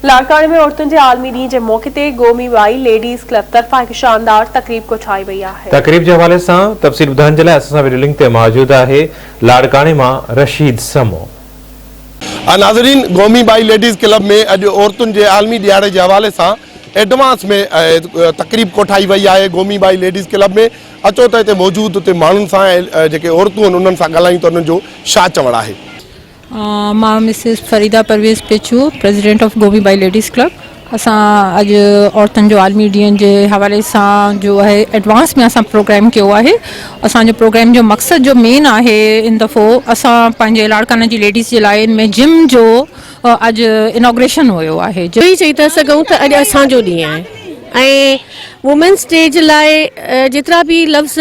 لاڙڪاڻي ۾ عورتن جي عالمي ڏينهن جي موقعي تي گومي ٻائي ليڊيز ڪلب طرفان هڪ شاندار تقريب ڪوٺائي وئي آهي. تقريب جي حوالي سان تفصيل ٻڌائڻ جي لاء اسان سان وڊيو لنڪ تي موجود آهي لاڙڪاڻي مان رشيد سمون. ناظرين گومي ٻائي ليڊيز ڪلب ۾ اڄ عورتن جي عالمي ڏهاڙي جي حوالي سان ايڊوانس ۾ تقريب ڪوٺائي وئي آهي گومي ٻائي ليڊيز ڪلب ۾ اچو ته هتي موجود اتي ماڻهن سان ۽ جيڪي عورتون آهن انهن سان ڳالهايون ته انهن جو ڇا چوڻ آهي. مان Mrs Farida Parvez Pechuho president of Gomi Bai ladies club اسان اڄ عورتن جو عالمي ڏينهن جي حوالي سان جو آهي ايڊوانس ۾ اسان پروگرام ڪيو آهي اسان جو پروگرام جو مقصد جو مين آهي ان دفعو اسان پنهنجي لاڙڪاڻي جي ليڊيز جي لاء ان ۾ جم جو اڄ انوگريشن هيو آهي. اهو ئي چئي ٿا سگهون ته اڄ اسان جو ڏينهن آهي ۽ وومينس ڊي جي لاء جيترا به لفظ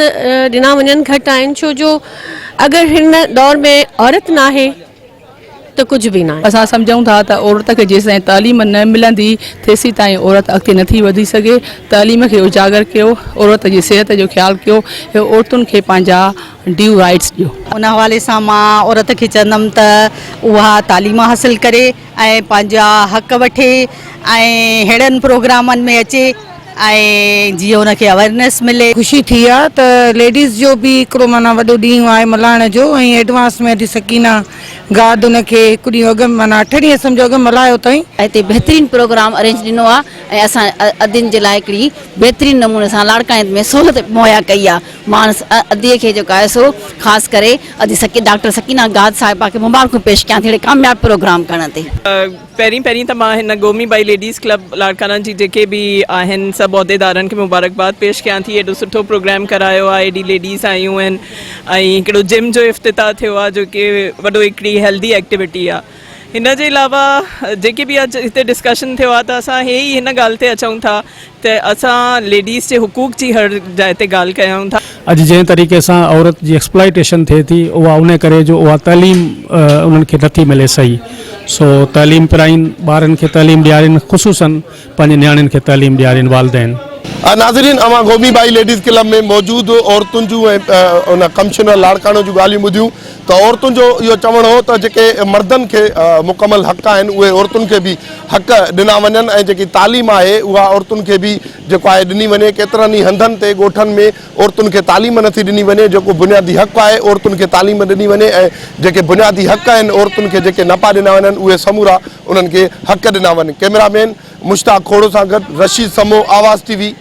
ڏنا وڃن گهٽ آهن ڇو جو اگر هن دور ۾ عورت ناهي ته ڪجهه به ناهي. اسان سمجهون ٿا ته عورت کي جيستائين تعليم نه ملندي تيسيتائين عورت اڳتي نٿي وڌي سگهي، تعليم کي اجاگر ڪيو، عورت جي صحت جو خيال ڪيو ۽ عورتن کي پنهنجا ڊيو رائيٽس ڏيو. ان حوالي سان مان عورت کي چوندم ته اها تعليم حاصل ڪري ۽ پنهنجا حق وٺي ۽ ههڙن پروگرامن ۾ اچي ۽ جيئن ان کي اويرنيس ملي. خوشي ٿي آ ته ليڊيز جو به هڪڙو معنيٰ وڏو ڏينهن آهي ملهائڻ جو ۽ ايڊوانس ۾ اڄ سڪينه گاد ان کي هڪ ڏينهن اڳ معنيٰ اٺ ڏينهن سمجهو اڳ ملهايو اٿائين. هتي بهترين پروگرام ارينج ڏنو آ ۽ اسان ادين جي لاء هڪڙي بهترين نموني سان لاڙڪاڻي ۾ سهولت مهيا ڪئي آ مان ادي کي جيڪو آهي سو خاص ڪري ادي ڊاڪٽر سڪينه گاد صاحبه کي مبارڪون پيش ڪيان ٿي اهڙي ڪامياب پروگرام ڪرڻ تي. پهرين پهرين ته مان هن گومي ٻائي ليڊيز ڪلب لاڙڪاڻا جي جيڪي به آهن سڀ عهديدارن کي مبارڪباد پيش ڪيان ٿي ايڏو سٺو پروگرام ڪرايو آهي ايڏي ليڊيز آيون آهن ۽ هڪڙو جم جو افتتاح ٿيو آهي جو ڪي وڏو هڪڙي هيلدي ايڪٽيوٽي آهي هن جي علاوه جيڪي به اڄ هتي ڊسڪشن ٿيو آهي ته اسان هي ئي هن ڳالهه تي اچون ٿا ته اسان ليڊيز جي حقوق جي هر جاء تي ڳالهه ڪيون ٿا. اڄ جنهن طريقي سان عورت جي ايڪسپلائيٽيشن ٿئي ٿي اها ان ڪري جو اها تعليم انهن کي نٿي ملي صحيح سو تعليم پرائين ٻارن کي تعليم ڏيارين خصوصن پنهنجي نياڻين کي تعليم ڏيارين والدين. ناظرين اوهان گومي ٻائي ليڊيز ڪلب ۾ موجود عورتن جون ۽ ان ڪمشنر لاڙڪاڻو جون ڳالهيون ٻڌيون ته عورتن جو اهو چوڻ هو ته جيڪي مردن کي مڪمل حق آهن اهي عورتن کي به حق ڏنا وڃن ۽ جيڪي تعليم آهي اها عورتن کي به جيڪو آهي ڏني وڃي ڪيترن ئي هنڌن تي ڳوٺن ۾ عورتن کي تعليم نٿي ڏني وڃي جيڪو بنيادي حق آهي عورتن کي تعليم ڏني وڃي ۽ جيڪي بنيادي حق آهن عورتن کي جيڪي نه پيا ڏنا وڃن اهي سمورا انهن کي حق ڏنا وڃن ڪئميرا مين مشتاق کوڙو سان گڏ رشيد سمو آواز ٽي وي.